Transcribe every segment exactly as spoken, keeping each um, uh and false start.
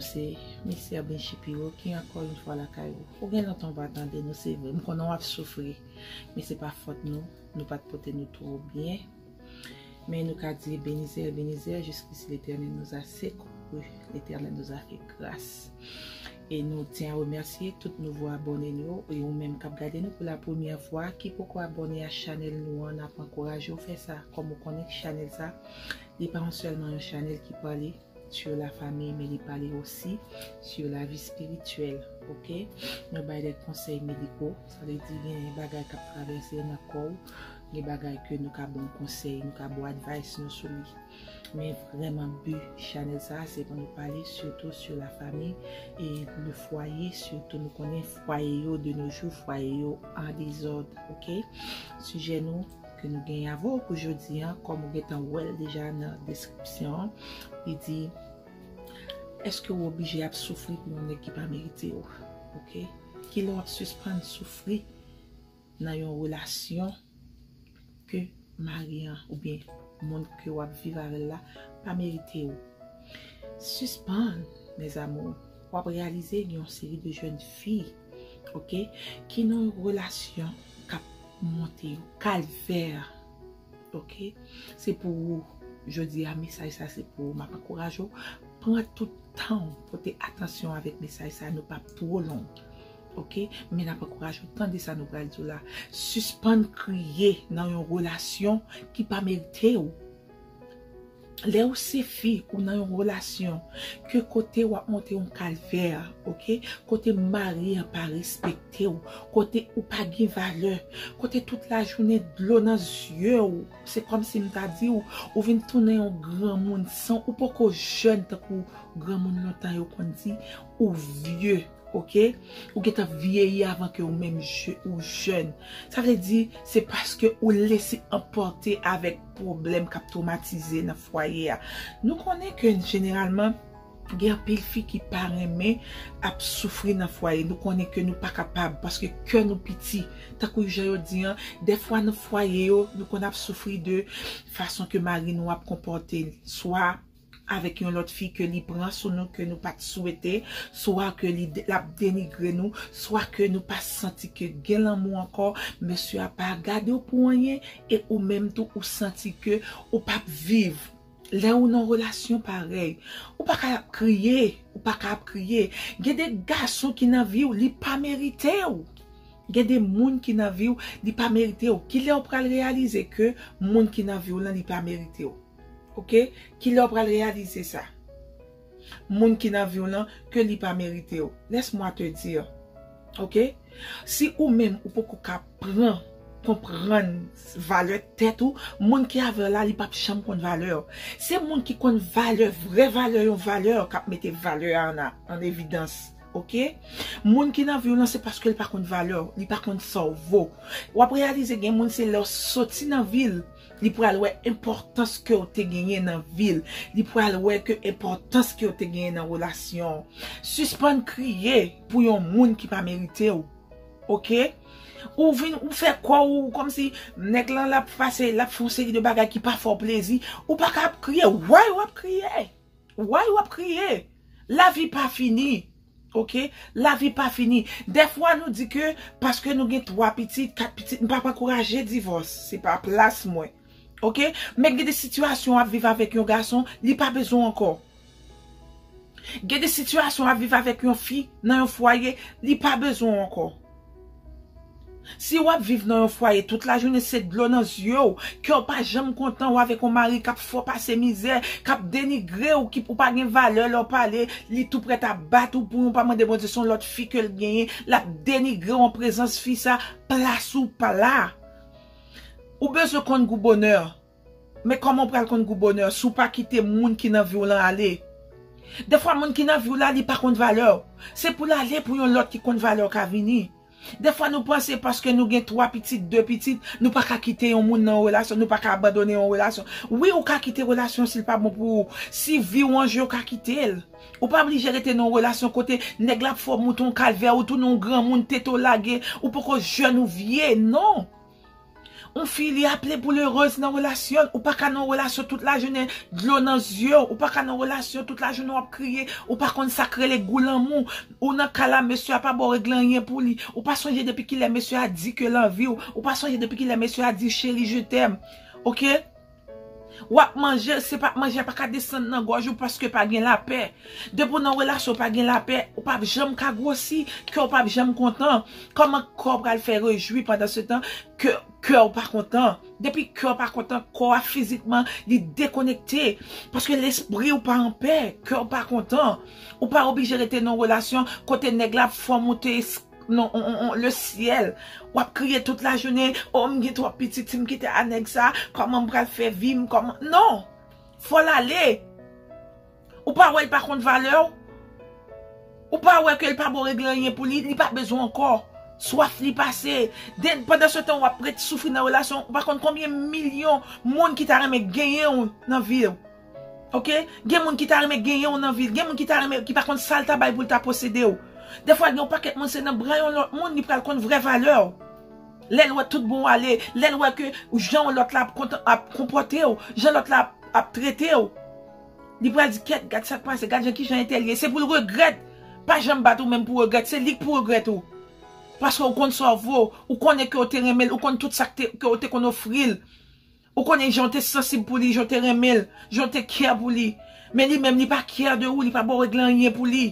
Se Mesye Benchi Piro ki ankò yon fwa lakay ou. Ou gen lontan ou pa tande nou, se vre. M konnen w ap soufri, men se pa fòt nou. Nou pa t pote nou twò byen. Men nou ka di Ebenezer, Ebenezer, jusqu'ici l'Éternel nous a secourus, l'Éternel nous a fait grâce. E nou tyen a remèsye tout nouvo abòne nou yo, e ou menm k ap gade nou pou la premyè fwa, ki poko abòne a chanèl nou an, n ap ankouraje w fè sa. Kòm ou konnen chanèl sa, li pa yon sèlman yon chanèl ki pale sur la famille, men li pale osi sur la vie spirituelle, ok? Nou bay de konsèy mediko, sa vle di gen bagay k ap travèse nan kò w, gen bagay ke nou ka ba w konsèy, nou ka ba w advice nou sou li. Men vrèman, bi chanèl sa a, se pou nou pale surtout sur la famille et le foyer, surtout nou konnen fwaye yo de nos jours, fwaye yo an dezòd, ok? Sijè nou ke nou genyen avè w pou jodi a, kòm ou gentan wè l deja nan deskripsyon an, li di, èske w oblije ap soufri pou yon nèg ki pa merite w? Ok? Kilè w ap sispann soufri nan yon relasyon ke mari an oubyen moun ke w ap viv avè l la pa merite w? Sispann, mes amours. W ap reyalize gen yon seri de jèn fi, ok, ki nan yon relasyon k ap monte yon kalvè, ok? Se pou ou. Jodi a, mesaj sa se pou ou. M ap ankouraje w. Pran tout tan w, pote atansyon avèk mesaj sa, nou p ap twò long. Ok? Men n ap ankouraje w tande sa nou pral di w la. Sispann kriye nan yon relasyon ki pa merite w. Lè ou se fi, ou nan yon relasyon ke kote w ap monte yon kalvè, ok? Kote mari an pa respekte w, kote ou pa gen valè, kote tout lajounen dlo nan zye w, se kòmsi m ta di w, ou vin tounen yon granmoun san ou poko jèn tankou granmoun lontan yo konn di, ou vye, ok? Ou gentan vyeyi avan ke ou menm je-, ou jèn. Sa vle di, se paske ou lese anpòte avèk pwoblèm k ap twomatize nan fwaye a. Nou konnen ke jeneralman, gen anpil fi ki pa renmen ap soufri nan fwaye. Nou konnen ke nou pa kapab, paske kè nou piti. Tankou jan yo di an, dèfwa nan fwaye yo, nou konn ap soufri de fason ke mari nou ap konpòte l. Swa avèk yon lòt fi ke li pran sou nou ke nou pa t swete, swa ke li de-, l ap denigre nou, swa ke nou pa santi ke gen lanmou ankò, mesye a pa gade w pou anyen, e ou menm tou ou santi ke ou p ap viv. Lè ou nan relasyon parèy, ou pa ka ap kriye, ou pa ka ap kriye. Gen de gason ki nan vi w, li pa merite w. Gen de moun ki nan vi w, li pa merite w. Kilè w pral reyalize ke moun ki nan vi w lan, li pa merite w? Ok? Kilè w pral reyalize sa? Moun ki nan vi w lan, ke li pa merite w. Laisse-moi te dire. Ok? Si ou menm ou poko ka pran, konprann valè tèt ou, moun ki avè w la, li p ap janm konn valè w. Se moun ki konn valè, vrè valè yon valè, k ap mete valè a an, an evidans. Ok? Moun ki nan vi w lan, se paske li pa konn valè w, li pa konn sa w vo. W ap reyalize gen moun, se lè w soti nan vi l, li pral wè enpòtans ke w te genyen nan vi l. Li pral wè ke enpòtans ke w te genyen nan relasyon w. Sispann kriye pou yon moun ki pa merite w. Ok? Ou vin, ou fè kò w kòmsi nèg lan l ap pase, l ap fè yon seri de bagay ki pa fè w plezi. Ou pa ka ap kriye. Why w ap kriye? Why w ap kriye? Lavi pa fini. Ok? Lavi pa fini. Dèfwa nou di ke paske nou gen twa pitit, kat pitit, m p ap ankouraje divòs. Se pa plas mwen. Ok? Men gen de sitiyasyon w ap viv avèk yon gason, li pa bezwen w ankò. Gen de sitiyasyon w ap viv avèk yon fi nan yon fwaye, li pa bezwen w ankò. Si w ap viv nan yon fwaye tout lajounen se dlo nan zye w, ke w pa janm kontan, w avèk yon mari k ap fè w pase mizè, k ap denigre w, ki, ou pa gen valè lè w pale, li tou prèt ap bat ou pou yon pa mande Bondye se yon lòt fi ke l genyen, l ap denigre w an prezans fi sa, plas ou pa la. Ou bezwen konn gou bonè. Men kòman w pral konn gou bonè si w pa kite moun ki nan vi w lan ale? Dèfwa moun ki nan vi w la, li pa konn valè w. Se pou l ale pou yon lòt ki konn valè w ka vini. Dèfwa nou panse paske nou gen twa pitit, de pitit, nou pa ka kite yon moun nan yon relasyon, nou pa ka abandone yon relasyon. Wi, ou ka kite relasyon si l pa bon pou ou. Si vi w an je, ou ka kite l. Ou pa oblije rete nan yon relasyon kote nèg la ap fè w moute yon kalvè, ou tounen yon granmoun, tete w lage, ou poko jèn, ou vye, non. Yon fi, li aple pou l erez nan relasyon l. Ou pa ka nan relasyon tout lajounen, dlo nan zye w. Ou pa ka nan relasyon tout lajounen w ap kriye. Ou pa konn sa k rele gou lanmou. Ou nan ka la, mesye a pa ba w regle anyen pou li. Ou pa sonje depi kilè mesye a di ke l anvi w. Ou pa sonje depi kilè mesye a di cheri, je t'aime. Oke? W ap manje, se pa manje a pa ka desann nan gòj ou paske pa gen lapè. Depi w nan relasyon pa gen lapè, ou p ap janm ka gwosi, kè w p ap janm kontan. Kòman kò w pral fè rejwi pandan se tan ke kè w pa kontan? Depi kè w pa kontan, kò a fizikman li dekonekte. Paske lespri w pa anpè, kè w pa kontan. Ou pa oblije rete nan relasyon kote nèg la ap fè w moute non, on, on, on, le syèl. W ap kriye tout lajounen, o, m gen twòp pitit, si m kite a nèg sa, kòman m pral fè vi m, kòman, non! Fò l ale. Ou pa wè l pa konn valè w? Ou pa wè ke l pa bon regle anyen pou li, li pa bezwen ankò. Swaf li pase. Den, pandan se tan w ap ret soufri nan relasyon, ou pa konn konbyen milyon moun ki ta renmen genyen w nan vi w. Oke? Gen moun ki ta renmen genyen w nan vi l. Gen moun ki ta renmen, ki pa konn sa l ta bay pou l ta posede w. Defwa, gen yon pakèt moun, se nan bra yon lòt moun, li pral konn vrè valè w. Lè l wè tout bon w ale, lè l wè ke jan lòt la ap kontan, ap konpòte w, jan lòt la ap, ap trete w, li pral di, kèt, gad sa k pase, gad jan kijan entèl ye. Se pou l regrèt. Pa janm bat ou menm pou regrèt, se li k pou regrèt ou. Paske ou konn sa w vo, ou konnen ke w te renmen l, ou konn tout sa k te, ke w te konn ofri l. Ou konnen jan w te sansib pou li, jan w te renmen l, jan w te care pou li. Men li menm, li pa care de ou, li pa ba w regle anyen pou li.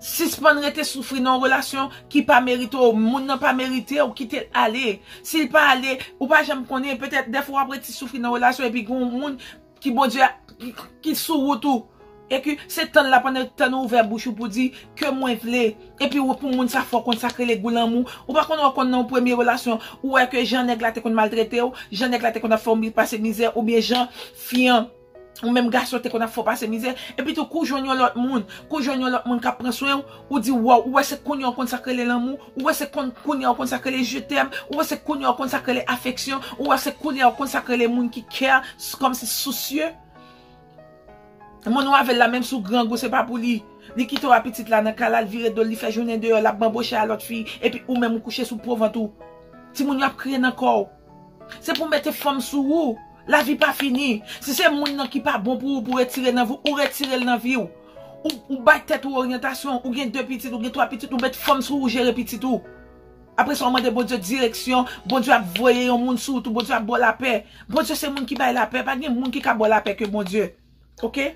Sispann rete soufri nan yon relasyon ki pa merite w. Moun nan pa merite w, kite l ale. Si l pa ale, ou pa janm konnen, petèt dèfwa w ap rete soufri nan relasyon epi gen yon moun ki Bondye a, ki, ki sou wout ou. E ke se tann la pandan tan ou ouvè bouch ou pou di ke mwen vle. Epi ou pou moun sa fè w konn sa k rele gou lanmou. Ou pa konn ou konn nan yon premye relasyon, ou wè ke jan nèg la te konn maltrete w, jan nèg la te konn ap fè w pase mizè, oubyen jan fi an, ou menm gason te konn ap fè w pase mizè. Epi tou, kou jwenn yon lòt moun, kou jwenn yon lòt moun k ap pran swen w, ou di, waw, ou wè se kounye a ou konn sa k rele lanmou, ou wè se konn, kounye a ou konn sa k rele je t'aime, ou wè se kounye a ou konn sa k rele afeksyon, ou wè se kounye a ou konn sa k rele moun ki care, s-, kòmsi sousye. Moun ou avè l la, menm si w grangou, se pa pou li. Li kite w a pitit la nan kay la, l vire do l, li fè jounen deyò, l ap banboche a lòt fi, epi ou menm ou kouche sou po vant ou. Timoun yo ap kriye nan kò w. Se pou mete fanm sou ou. Lavi pa fini. Si se moun nan ki pa bon pou ou, pou retire nan vi w, ou retire l nan vi w. Ou, ou bay tèt ou oryantasyon, ou gen de pitit, ou gen twa pitit, ou met fanm sou ou jere pitit ou. Apre sa, ou mande Bondye direksyon, Bondye ap voye yon moun sou ou tou, Bondye ap ba w lapè. Bondye se moun ki bay lapè, pa gen moun ki ka ba w lapè ke Bondye. Oke?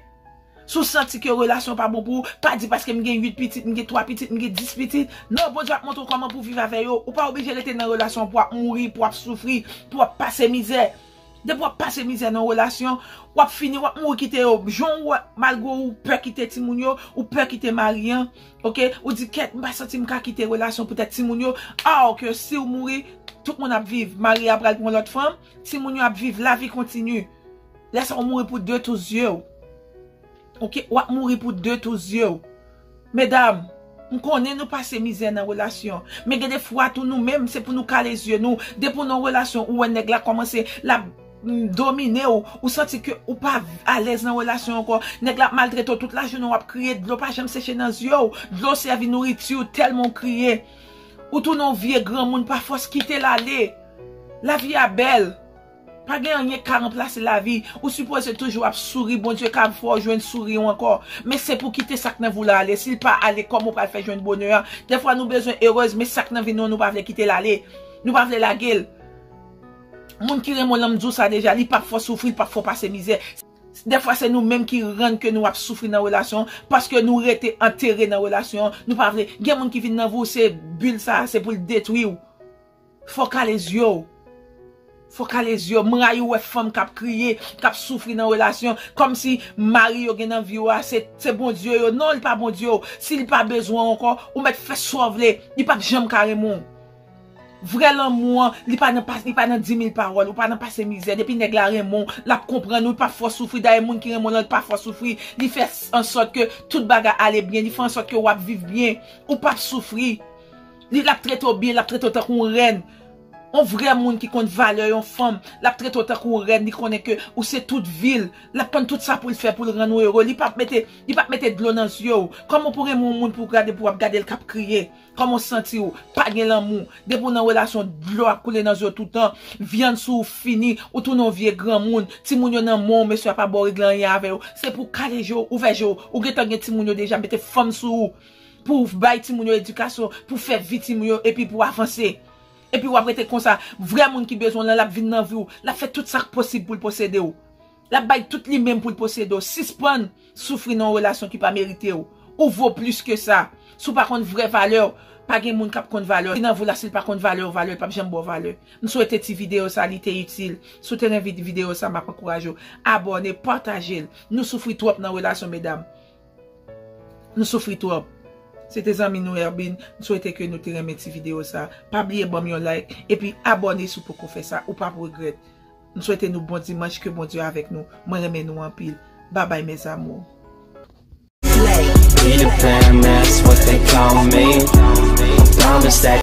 Si w santi ke relasyon pa bon pou ou, pa di paske m gen uit pitit, m gen twa pitit, m gen dis pitit. Non, Bondye ap montre w kòman pou w viv avè yo. Ou pa oblije rete nan relasyon pou w ap mouri, pou w ap soufri, pou w ap pase mizè. Depi w ap pase mizè nan relasyon, w ap fini, w ap mouri kite yo. Jan w wè, malgre w pè kite timoun yo, ou pè kite mari an, oke? Ou di, kèt, m pa santi m ka kite relasyon poutèt timoun yo. Ah, oke, si w mouri, tout moun ap viv. Mari a pral pran lòt fanm, timoun yo ap viv, lavi kontini. Lè sa w mouri pou de tou zye w. Oke, w ap mouri pou de tou zye w. Medam, m konnen nou pase mizè nan relasyon. Men gen de fwa tou nou menm, se pou nou kale zye nou. Depi w nan relasyon, ou wè nèg la kòmanse, l ap, mm, domine w. Ou santi ke ou pa alèz nan relasyon ankò. Nèg la ap maltrete w tout lajounen, w ap kriye, dlo pa janm seche nan zye w. Dlo sèvi nouriti w, tèlman w kriye. Ou tounen yon vye granmoun, pa fòs kite l ale. Lavi a bèl. Pa gen anyen k ka ranplase lavi. Ou sipoze toujou ap souri. Bondye ka fè w jwenn souri w ankò. Men se pou kite sa k nan vi w la ale. Si l pa ale, kòman w pral fè jwenn bonè a? Dèfwa nou bezwen erez, men sa k nan vi nou an, nou pa vle kite l ale. Nou pa vle lage l. Moun ki renmen w lan, m di w sa deja, li p ap fè w soufri, li p ap fè w pase mizè. Dèfwa se nou menm ki rann ke nou ap soufri nan relasyon, paske nou rete antere nan relasyon, nou pa vle. Gen moun ki vin nan vi w, se bil sa, se pou l detwi w. Fò w kale zye w. Fò w kale zye w. M rayi wè fanm k ap kriye, k ap soufri nan relasyon, kòmsi mari yo gen nan vi w a, se, se Bondye yo. Non, li pa Bondye w. Si li pa bezwen w ankò, ou mèt fè sa w vle. Li p ap janm ka renmen w. Vrè lanmou an, li pa nan pas-, li pa nan di mil pawòl, ou pa nan pase mizè. Depi nèg la renmen w, l ap konprann ou, li p ap fè w soufri. Dayè, moun ki renmen w lan, li pa fè w soufri. Li fè s-, ansòt ke tout bagay ale byen, li fè ansòt ke w ap viv byen. Ou p ap soufri. Li, l ap trete w byen, l ap trete w tankou yon rèn. On vrè moun ki konn valè yon fanm, l ap trete w tankou rèn, li konnen ke ou se tout vi l. L ap konn tout sa pou l fè pou l rann ou ere. Li p ap mete, li p ap mete dlo nan zye w. Kòman w pou renmen yon moun pou w gade, pou w ap gade l k ap kriye? Kòman w santi w? Pa gen lanmou. Depi w nan relasyon, dlo ap koule nan zye w toutan. Vyann sou ou fini. Ou tounen yon vye granmoun. Timoun yo nan men w, mesye a pa ba w regle anyen avè yo. Se pou w kale je w, ouvè je w. Ou gentan gen timoun yo deja, mete fanm sou ou. Pou w bay timoun yo edikasyon, pou w fè vi timoun yo, epi pou w avanse. Epi w ap rete konsa. Vrè moun ki bezwen w lan, l ap vin nan vi w. L ap fè tout sa k posib pou l posede w. L ap bay tout li menm pou l posede w. Sispann soufri nan yon relasyon ki pa merite w. Ou vo plis ke sa. Si w pa konn vrè valè w, pa gen moun k ap konn valè w. Li nan vi w la, si l pa konn valè w, valè l p ap janm ba w valè. M swete ti videyo sa, li te itil. Si w te renmen vid-, videyo sa, m ap ankouraje w abòne, pataje l. Nou soufri twòp nan relasyon, medam. Nou soufri twòp. Se te zanmi nou Erbin. M swete ke nou te renmen ti videyo sa. Pa bliye ban m yon like. Epi abòne si w poko fè sa. Ou p ap regrèt. M swete nou bon dimanch. Ke Bondye avèk nou. Mwen renmen nou anpil. Babay, mes amours. Be the fam, that's what they call me. Promise that